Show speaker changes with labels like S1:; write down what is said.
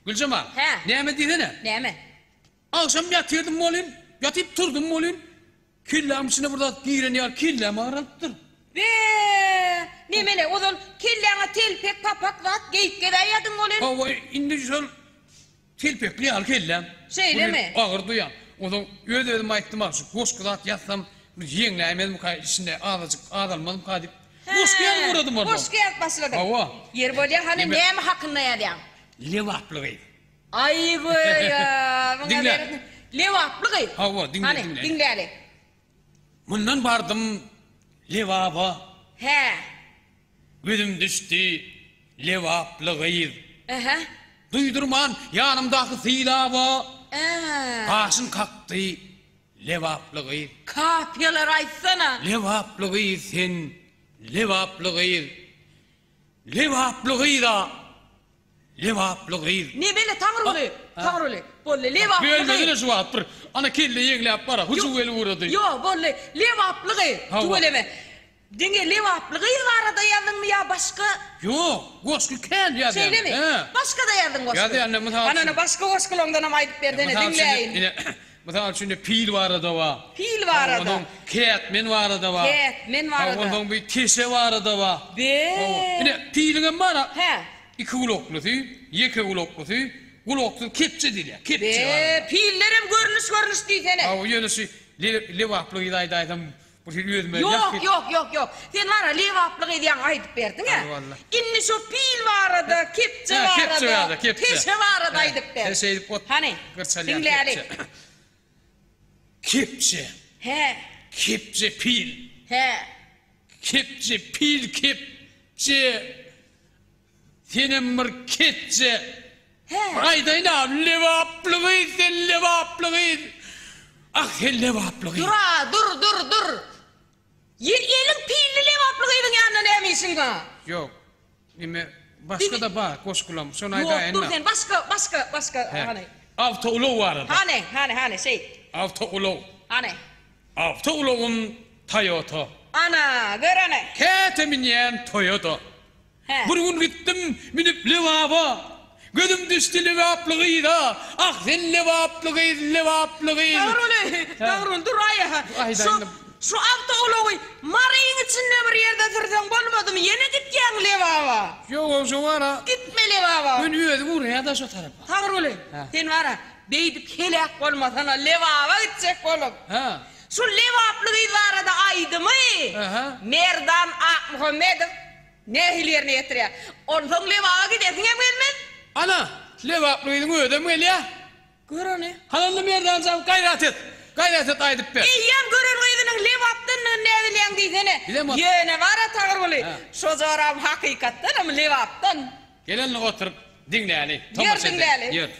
S1: Güljemal.
S2: Hä.
S1: Näme diýsene?
S2: Näme?
S1: Agşam ýatyrdym welin, ýatyp turdum welin, kellämiň içine bir zat giren ýaly kelläm agralypdyr.
S2: Be, nemele, ozal kelläňe telpek, papak zat geýip gezäýýärdiň welin.
S1: Hawa, indi şol telpekli ýaly kelläm.
S2: Şeýlemi?
S1: Agyr duýýan. Onsoň öz-özüme aýtdym-a, şu goşgy zat ýazsam, bir ýeňläýmezmika, içinde azajyk azalmazmyka diýip, goşgy ýazyp ugradym onsoň.
S2: Goşgy ýazyp başladyň.
S1: Hawa.
S2: Ýeri bolýa, hany näme hakynda ýazýaň?
S1: Lebaply gyz.
S2: Aý göýä, muňa
S1: Diňle.
S2: beresin. Lebaply gyz.
S1: Hawa, diňle,
S2: Hany,
S1: diňle.
S2: diňläli.
S1: Mundan bardym Lebaba.
S2: Hä.
S1: Gözüm düşdi Lebaply gyz.
S2: Ähä.
S1: Duýdurman ýanymdaky Sylaba.
S2: Ä.
S1: Gaşyn kakdy Lebaply gyz.
S2: Kapiýalar aýtsana.
S1: Lebaply gyz sen, Lebaply gyz. Lebaply gyz-a. Lebaply gyz.
S2: Nebele Taňryguly, Taňryguly. Boldy, Lebaply gyz.
S1: Bölmedine şu wagt bir. Ana kelle ýeňläp bara, hyjuw gelip ugrady.
S2: Ýok, boldy. Lebaply gyz. Tüweleme. Diňe Lebaply gyz barada ýazdyňmy ýa başga?
S1: Ýok, goşgy kän ýazýan.
S2: Şeýlemi? Başga-da ýazdyň goşgy.
S1: Ýazýan, mysal üçin.
S2: Ana, ana başga goşgulaňdanam aýdyp bersene, diňläýin.
S1: Mysal üçin, pil barada bar.
S2: Pil barada.
S1: Onsoň kätmen barada bar.
S2: Kätmen barada.
S1: Onsoň bir teşe barada bar.
S2: Be.
S1: Ine, piliňem bar-a.
S2: Hä.
S1: Iki gulaklysy, ýeke gulaklysy, gulaksyz kepje diýilýär. Kepje
S2: Be,
S1: barada.
S2: pillerem görnüş-görnüş diýsene.
S1: Hawa, ýöne şu lebaply gyzy aýdaýsam, bir hili özüme
S2: Ýok, ýok, ýok, ýok. Sen bar-a, lebaply gyzy ýaňy aýdyp berdiň-ä. Indi şo pil barada, kepje barada, teşe barada aýdyp ber. Hany, diňläli.
S1: Kepje.
S2: Hä.
S1: Kepje pil.
S2: Hä.
S1: Kepje pil kepje. Senem bir ketje.
S2: Hä.
S1: Bir aýdaýyn-a, lebaply gyz sen, lebaply gyz. Ah, sen lebaply gyz.
S2: Dur-a, dur, dur, dur. Ýer eliň pilli lebaply gyzyň ýanynda näme işiň bar?
S1: Ýok. Ime, başga-da bar goşgulam, şony
S2: Ýok,
S1: aýdaýyn-da.
S2: dur sen, başga, başga, başga, hany.
S1: Awtoulag barada.
S2: Hany, hany, hany, şeýt.
S1: Awtoulag.
S2: Hany.
S1: Awtoulagym Toyota.
S2: Ana, gör hany.
S1: Käte münýän Toyota.
S2: Hä.
S1: Bir gün gitdim münüp Lebaba, Gözüm düşdi lebaply gyza, Ah, sen lebaply gyz, lebaply gyz.
S2: Dogruly, dogruly, dur aýa. Şu, şu awtoulagy Maryň içinde bir ýerde sürseň bolmadymy, ýene gitýäň Lebaba.
S1: Ýok, şo bar-a.
S2: Gitme Lebaba.
S1: Göni özi urýa-da şo tarapa.
S2: Dogruly, sen bar-a, beýdip heläk bolmasana, Lebaba gitjek bolup.
S1: Hä.
S2: Şu lebaply gyz barada aýdymy Merdan Akmuhammedow nähili ýerine ýetirýär? Onsoň Lebaba gidesiňem gelmez.
S1: Ana, lebaply gyzyň özem gelýär.
S2: Gör ony.
S1: Hany onda Merdan jan, gaýrat et. Gaýrat et, aýdyp ber.
S2: Eýýäm gören gyzynyň Lebapdandygyny näbilýäň diýsene. Ýöne bar-a Taňryguly, şo joram hakykatdanam Lebapdan.
S1: Gel onda oturyp diňläli,
S2: Ýör
S1: tomaşa edeli.
S2: diňläli.
S1: Ýör.